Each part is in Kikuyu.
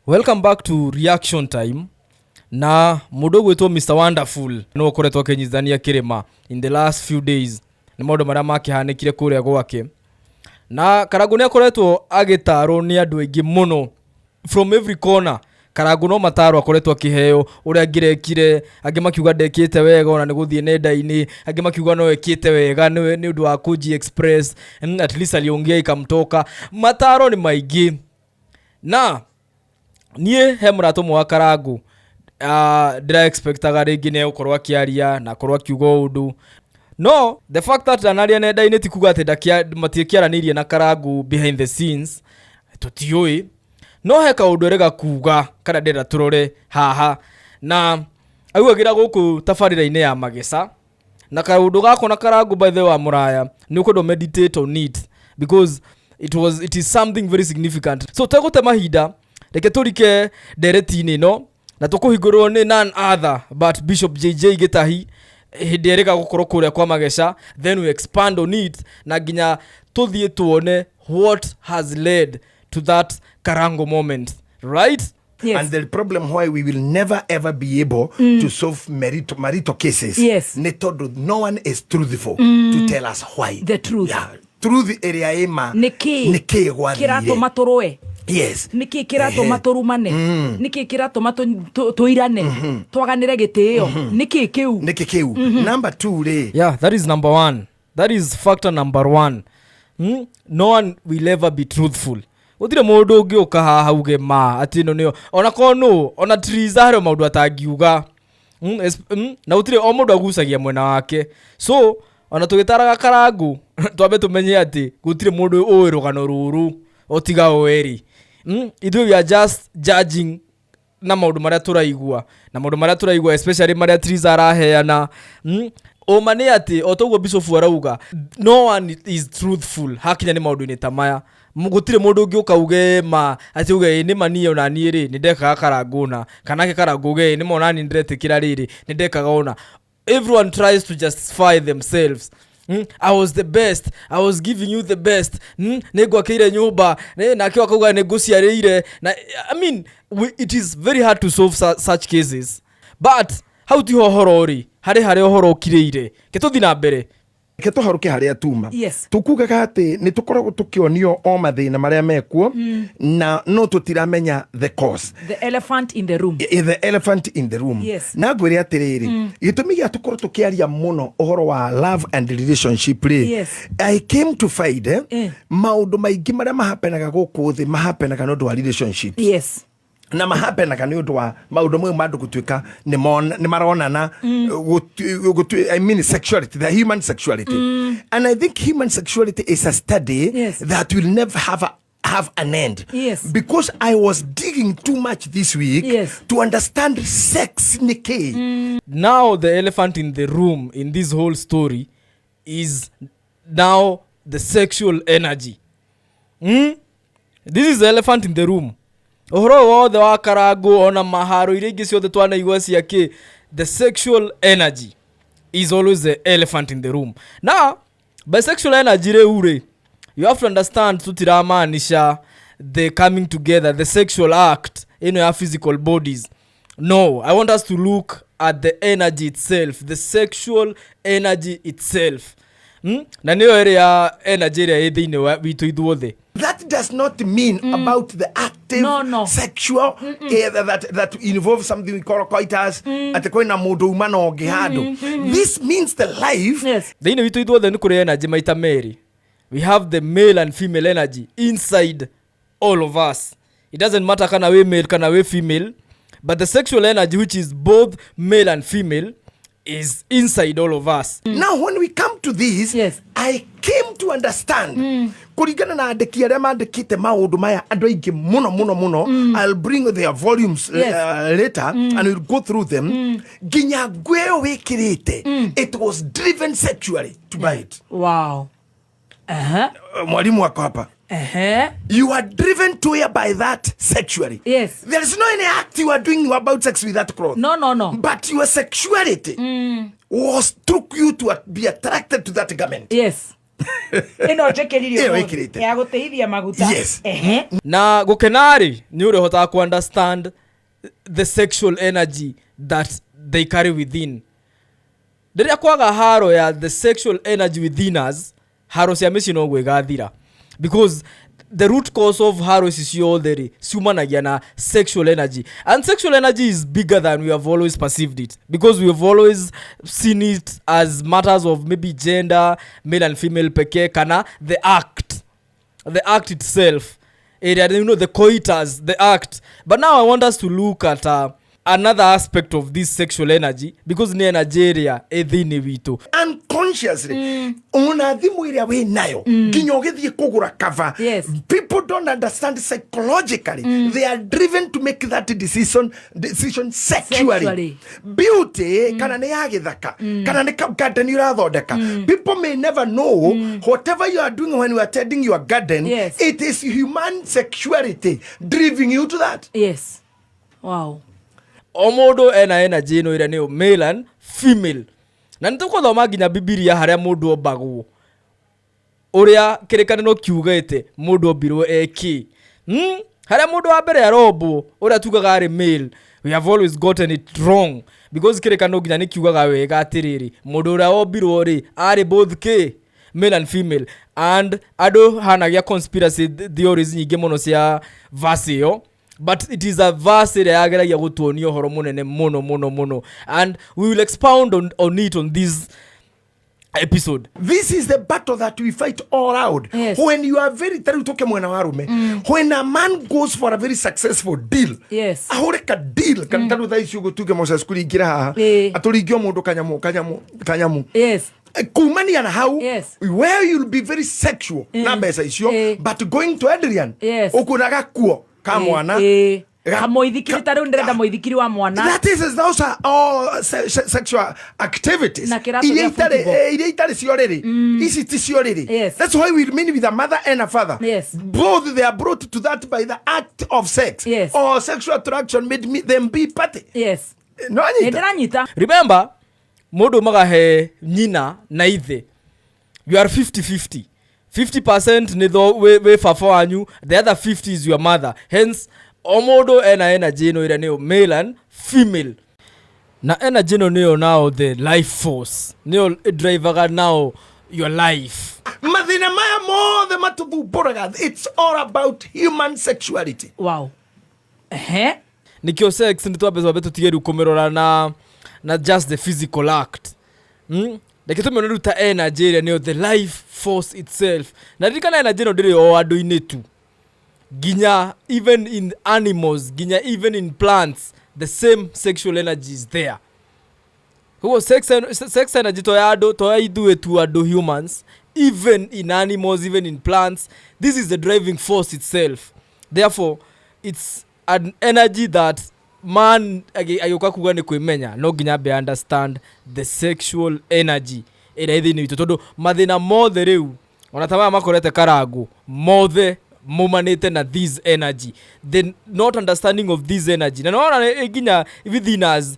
Welcome back to Reaction Time. Na mũndũ ũgwĩtwo Mr Wonderful nĩ ũkoretwo akĩnyitithania kĩrĩma in the last few days nĩ maũndũ marĩa makĩhanĩkire kũrĩa gwake. Na Karangũ nĩ akoretwo agĩtarwo nĩ andũ aingĩ mũno from every corner. Karangũ no mataro akoretwo akĩheo ũrĩa angĩrekire, angĩ makiuga ndekĩte wega ona nĩ gũthiĩ nenda-inĩ, angĩ makiuga no ekĩte wega nĩ ũndũ wa kũji express, at least aliongea ikamtoka. Mataro nĩ maingĩ. Na niĩ he mũrata ũmwe wa Karangũ, ndĩra expectaga rĩngĩ nĩ egũkorwo akĩaria na akorwo akiuga ũndũ, no the fact that ndanaria nenda-inĩ ti kuga atĩ matiĩkĩaranĩirie na Karangũ behind the scenes, tũtiũĩ. No he kaũndũ erĩga kuga karĩa ndĩrenda tũrore haha, na augagĩra gũkũ tabarĩra-inĩ ya Mageca na kaũndũ gako na Karangũ. By the way, wa mũraya nĩ ũkwenda meditate on it because it is something very significant. So tegũte mahinda, reke tũrike ndereti-inĩ ĩno na tũkũhingũrwo nĩ none other but Bishop JJ Gĩtahi hĩndĩ ĩrĩga gũkorwo kũrĩa kwa Mageca. Then we expand on it na nginya tũthiĩ tuone what has led to that Karango moment, right? Yes. And the problem why we will never ever be able to solve marital cases nĩ tondũ no one is truthful to tell us why. The truth. Yeah. Truth ĩrĩa ĩma. Nĩkĩ Nĩkĩ gwathire? Kĩratũma tũrũe? Nĩkĩ kĩratũma tũrumane? Nĩkĩ kĩratũma tũirane, twaganĩre gĩtĩo? Nĩkĩ kĩu? Nĩkĩ kĩu? Number two rĩ, Yeah, that is number one. That is factor number one. No one will ever be truthful. Gũtirĩ mũndũ ũngĩũka haha uge ma atĩ ĩno nĩyo, ona korwo nũ, ona Triza harĩ o maũndũ atangiuga. Na gũtirĩ, o mũndũ agucagia mwena wake. So ona tũgĩtaraga Karangũ, twambe tũmenye atĩ gũtirĩ mũndũ ũĩ rũgano rũrũ o tiga o erĩ. Ithuĩ we are just judging na maũndũ marĩa tũraigua, na maũndũ marĩa tũraigua, especially marĩa Triza araheana. Ũma nĩ atĩ o toguo Bishop arauga, no one is truthful hakinya nĩ maũndũ-inĩ ta maya. Gũtirĩ mũndũ ũngĩũka uge ma atĩ uge, "Ĩ, nĩ ma niĩ ona niĩ rĩ nĩ ndekaga Karangũ ũna," kana ake Karangũ uge, "Ĩ, nĩ ma ona niĩ ndĩretĩkĩra rĩrĩ nĩ ndekaga ũna." Everyone tries to justify themselves. I was the best. I was giving you the best. Nĩ ngwakĩire nyũmba. Nake akauga nĩ ngũciarĩire. Na, I mean, it is very hard to solve such cases. But hau tiho ũhoro ũrĩ. Harĩ harĩa ũhoro ũkirĩire. Ke tũthiĩ na mbere. Reke tũharũke harĩa tuma. Tukugaga atĩ nĩ tũkoragwo tũkĩonio o mathĩna marĩa mekuo na no tũtiramenya the cause. The elephant in the room. The elephant in the room. Na ngwĩre atĩrĩrĩ, gĩtũmi gĩa tũkorwo tũkĩaria mũno ũhoro wa love and relationship rĩ, I came to find maũndũ maingĩ marĩa mahapenaga gũkũ thĩ mahapenaga nĩ ũndũ wa relationship na mahapenaga nĩ ũndũ wa maũndũ mamwe ma andũ gũtuĩka nĩ maronana I mean sexuality, the human sexuality. And I think human sexuality is a study that will never have an end because I was digging too much this week to understand sex nĩ kĩ. Now the elephant in the room in this whole story is now the sexual energy. This is the elephant in the room. Ũhoro ũyũ wothe wa Karangũ ona maharo iria ingĩ ciothe twanaigua ciakĩ, the sexual energy is always the elephant in the room. Now by sexual energy rĩu rĩ, you have to understand tũtiramaanisha the coming together, the sexual act ĩno ya physical bodies. No, I want us to look at the energy itself, the sexual energy itself. Na nĩyo ĩrĩa energy ĩrĩa ĩ thĩinĩ wa witũ ithuothe. That does not mean about the active No. sexual that involves something we call coitus, atĩ kwĩna mũndũ uma na ũngĩ handũ. This means the life Thĩinĩ witũ ithuothe nĩ kũrĩ energy maita merĩ. We have the male and female energy inside all of us. It doesn't matter kana wĩ male kana wĩ female, but the sexual energy, which is both male and female, is inside all of us. Now when we come to this, I came to understand kũringana na andĩki arĩa mandĩkĩte maũndũ maya, andũ aingĩ mũno mũno mũno. I'll bring their volumes later and we'll go through them. Nginya nguo ĩyo wĩkĩrĩte, it was driven sexually to buy it. Mwalimu wako hapa. You are driven to wear by that sexually. There is no any act you are doing about sex with that cloth. No. But your sexuality was took you to be attracted to that garment. Ĩno njĩkĩrire Ĩyo ũmũthĩ, ĩkĩrĩte. Ya gũtĩithia maguta. Yes. Ehe. Na gũkena-rĩ, nĩ ũrĩhotaga ku understand the sexual energy that they carry within. Rĩrĩa kwaga haro ya the sexual energy within us, haro cia mĩciĩ noguo igathira, because the root cause of haro ici ciothe rĩ, ciumanagia na sexual energy. And sexual energy is bigger than we have always perceived it, because we have always seen it as matters of maybe gender, male and female pekee, kana the act itself area, the coitus, the act. But now I want us to look at another aspect of this sexual energy, because nĩ energy ĩrĩa ĩ thĩinĩ witũ. Unconsciously, ona thimũ ĩrĩa wĩ nayo nginya ũgĩthiĩ kũgũra cover, people don't understand psychologically they are driven to make that decision sexually. Sexually. Beauty, kana nĩ ya gĩthaka, kana nĩ garden ũrathondeka, people may never know whatever you are doing when you are tending your garden, it is human sexuality driving you to that. Yes, wow. O mũndũ ena energy ĩno ĩrĩa nĩyo male and female, na nĩ tũkũthoma nginya Bibilia harĩa mũndũ ombagwo, ũrĩa kĩrĩkanĩro kiugĩte mũndũ ombirwo eki, Harĩa mũndũ wa mbere arombwo, ũrĩa tugaga arĩ male, we have always gotten it wrong, because kĩrĩkanĩro nginya nĩ kiugaga wega atĩrĩrĩ, mũndũ ũrĩa wombirwo rĩ, arĩ both k male and female. And andũ hanagia conspiracy theories nyingĩ mũno cia verse ĩyo, but it is a verse ĩrĩa yageragia gũtuonia ũhoro mũnene mũno mũno mũno, and we will expound on it on this episode. This is the battle that we fight all out. When you are very, tarĩu tũke mwena wa rume, when a man goes for a very successful deal, ahũre ka deal kana tarĩu thaa ici ũguo tuge Moses kũringĩra haha, atũringie o mũndũ kanyamu kanyamu kanyamu. Kumania na hau, where you'll be very sexual na mbeca icio, but going to Adrian, ũkuona gakuo ka mwana. Kamũithikiri, ta rĩu ndĩrenda mũithikiri wa mwana. That is, those are all sexual activities. Na kĩratũ Iria gĩa itarĩ football. iria itarĩ cio rĩrĩ, ici ti cio rĩrĩ. That's why we remain with a mother and a father. Both they are brought to that by the act of sex or sexual attraction made them be party. No Nĩ anyita. ndĩranyita. Remember, mũndũ umaga he nyina na ithe, you are 50-50. 50% nĩ tho wĩ baba wanyu, the other 50 is your mother. Hence o mũndũ ena energy ĩno ĩrĩa nĩyo male and female, na energy ĩno nĩyo now the life force, nĩyo ĩdrivaga now your life. Mathĩna maya mothe matũthumbũraga, it's all about human sexuality. Wow, ehe. Nikio sex nĩ twambe twambe tũtige rĩu kũmĩrora na just the physical act. Reke tũmĩone rĩu ta energy ĩrĩa nĩyo the life force itself. Na ririkana, energy ĩno ndĩrĩ o andũ-inĩ tu, nginya even in animals, nginya even in plants, the same sexual energy is there. Koguo sex energy to ya andũ, to ya ithuĩ tu andũ humans, even in animals, even in plants, this is the driving force itself. Therefore it's an energy that man agĩũka kuga nĩ kwĩmenya, no nginya ambe understand the sexual energy ĩrĩa ĩ thĩinĩ witũ, tondũ mathĩna mothe rĩu ona ta maya makorete Karangũ mothe maumanĩte na this energy, the not understanding of this energy. Na nona nginya within us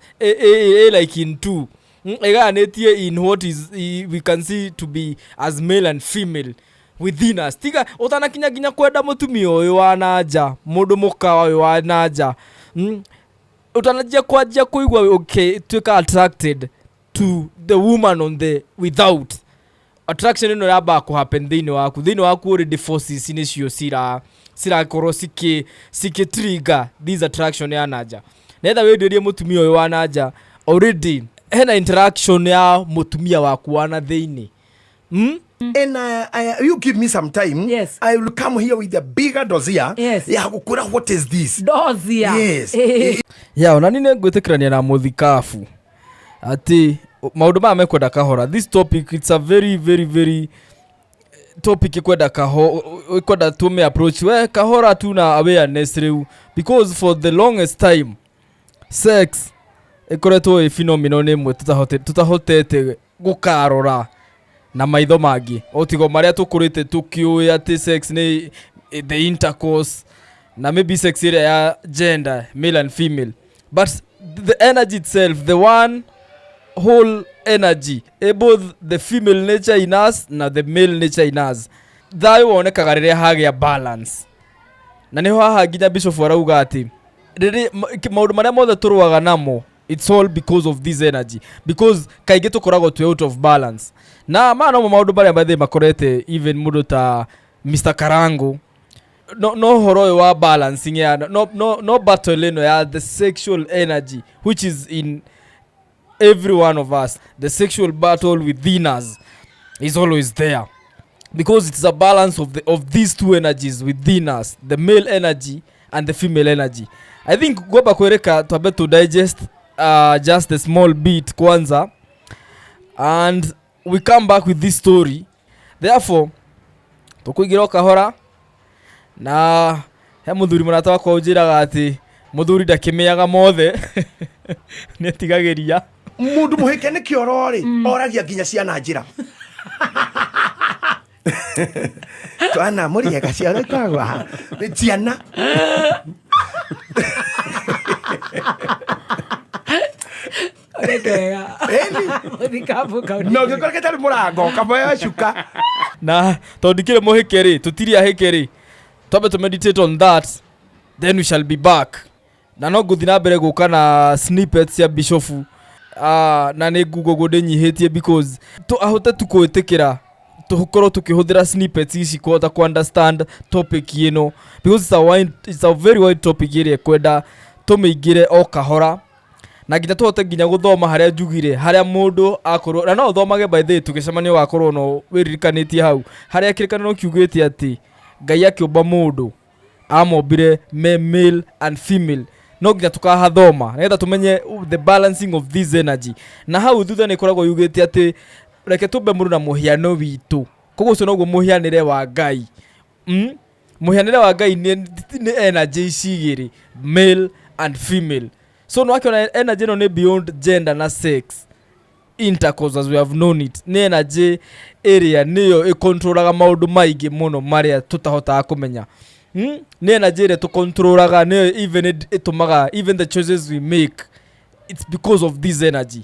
like in two, ĩgayanĩtie in what is we can see to be as male and female within us. Tiga ũtanakinya nginya kwenda mũtumia ũyũ wa nanja, mũndũ mũka ũyũ wa nanja, Ũtananjia kwanjia kũigua okay, tuĩka attracted to the woman on the without, attraction ĩno yambaga kũ happen thĩinĩ waku. Thĩinĩ waku already forces nĩcio cirakorwo cikĩ trigger this attraction ya nanja, netha wĩndĩrie mũtumia ũyũ wa nanja. Already hena interaction ya mũtumia waku wa na thĩinĩ, And you give me some time, I will come here with a bigger dossier ya gũkwĩra what is this. Dosia. Yes. Ya ona ni nĩ ngwĩtĩkĩrania na mũthikabu atĩ maũndũ maya mekwenda kahora. This topic, it's a very very very topic ikwenda kaho ikwenda tume approach we kahora tu na awareness rĩu, because for the longest time sex ĩkoretwo ĩ phenomenon ĩmwe tũtahotete gũkarora na maitho mangĩ, o tigo marĩa tũkũrĩte tũkĩũĩ atĩ sex nĩ the intercourse na maybe sex ĩrĩa ya gender, male and female, but the energy itself, the one whole Energy both the female nature in us na the male nature in us. Thayũ wonekaga rĩrĩa hagĩa balance, na nĩho haha nginya Bishop arauga atĩ rĩrĩ maũndũ marĩa mothe tũrũaga namo, it's all because of this energy, because kaingĩ tũkoragwo twĩ out of balance. Na maya nomo maũndũ marĩa mathĩ makorete even mũndũ ta Mr Karango, no ũhoro ũyũ wa balancing ya no battle ĩno ya the sexual energy which is in every one of us. The sexual battle within us is always there because it's a balance of these two energies within us, the male energy and the female energy. I think ngwamba kwĩrĩka twambe to digest just a small bit kwanza, and we come back with this story. Therefore tũkũingĩra o kahora, na he mũthuri mũrata wakwa ũnjĩraga atĩ mũthuri ndakĩmĩaga mothe, nĩ atigagĩria. Mundu muhike nĩ kĩoro rĩ, oragia nginya ciana njĩra, twana mũriega ciana twagwa nĩ ciana. Wega. Ĩni. Mũthikabu kau. Na ũngĩkora gĩtarĩ mũrango kamoya cuka. Na tondũ ndikĩrĩ mũhĩke rĩ, tũtirĩ ahĩke rĩ, twambe tũ meditate on that, then we shall be back. Na no ngũthiĩ na mbere gũka na snippets cia bishofu, na nĩ nguga ũguo ndĩnyihĩtie because ahote tu kwĩtĩkĩra tũkorwo tũkĩhũthĩra snippets ici kũhota ku understand topic ĩno, because it's a very wide topic ĩrĩa ĩkwenda tũmĩingĩre o kahora, na nginya tũhote nginya gũthoma harĩa njugire harĩa mũndũ akorwo, na no ũthomage. By the way, tũgĩcemania ũgakorwo no wĩririkanĩtie hau harĩa kĩrĩkanĩro kiugĩte atĩ Ngai akĩũmba mũndũ amombire me male and female. No nginya tũkahathoma nĩgetha tũmenye the balancing of this energy. Na hau thutha nĩ ĩkoragwo yugĩte atĩ reke tũmbe mũndũ na mũhiano witũ. Koguo ũcio noguo mũhianĩre wa Ngai. Mũhianĩre wa Ngai nĩ energy ici igĩrĩ, male and female. So no akĩona energy ĩno nĩ beyond gender na sex intercourse as we have known it. Nĩ energy ĩrĩa nĩyo ĩkontrolaga maũndũ maingĩ mũno marĩa tũtahotaga kũmenya. Nĩ energy ĩrĩa tũkontrolaga, nĩyo even ĩtũmaga even the choices we make, it's because of this energy.